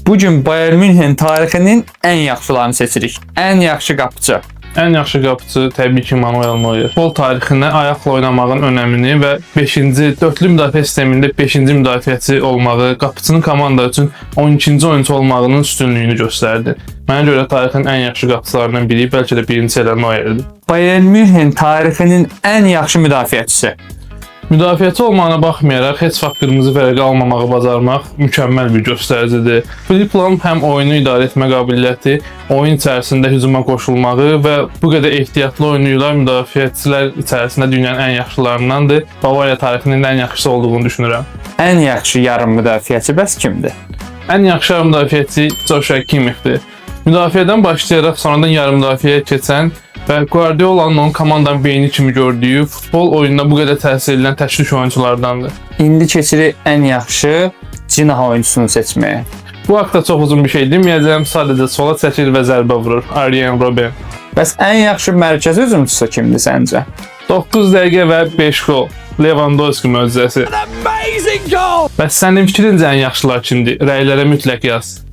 Bu gün Bayern Münhen tarixinin ən yaxşılarını seçirik. Ən yaxşı qapıçı. Ən yaxşı qapıçı təbii ki, Manuel Neuer. Futbol tarixində ayaqla oynamağın önəmini və 5-ci dörtlü müdafiə sistemində 5-ci müdafiəçi olmağı, qapıçının komanda üçün 12-ci oyunçu olmağının üstünlüyünü göstərdi. Mənə görə tarixin ən yaxşı qapıçılarından biri, bəlkə də birincisi elə Neuerdir. Bayern Münhen tarixinin ən yaxşı müdafiəçisi. Müdafiəçi olmağına baxmayaraq heç vaxt qırmızı vərəqə almamağı bacarmaq mükəmməl bir göstəricidir. Filip Lam həm oyunu idarə etmə qabiliyyəti, oyun içərisində hücuma qoşulmağı və bu qədər ehtiyatlı oynayırlar, müdafiəçilər içərisində dünyanın ən yaxşılarındandır. Bavariya tarixinin ən yaxşısı olduğunu düşünürəm. Ən yaxşı yarım müdafiəçi bəs kimdir? Ən yaxşı yarım müdafiəçi Joshua Kimmichdir. Müdafiədən başlayaraq sonradan yarım müdafiəyə keçən və Guardiolanın onun komandanın beyni kimi gördüyü futbol oyununa bu qədər təsir edən təşviq oyunçulardandır. İndi keçirik ən yaxşı cinah oyunçusunu seçməyə. Bu haqda çox uzun bir şey deməyəcəm. Sadəcə sola çəkir və zərbə vurur. Arjen Robben. Bəs ən yaxşı mərkəzi hücumçusu kimdir səncə? 9 dəqiqə və 5 qol. Lewandowski möcüzəsi. Amazing goal! Bəs sənin fikrincə ən yaxşılar kimdir? Rəylərə mütləq yaz.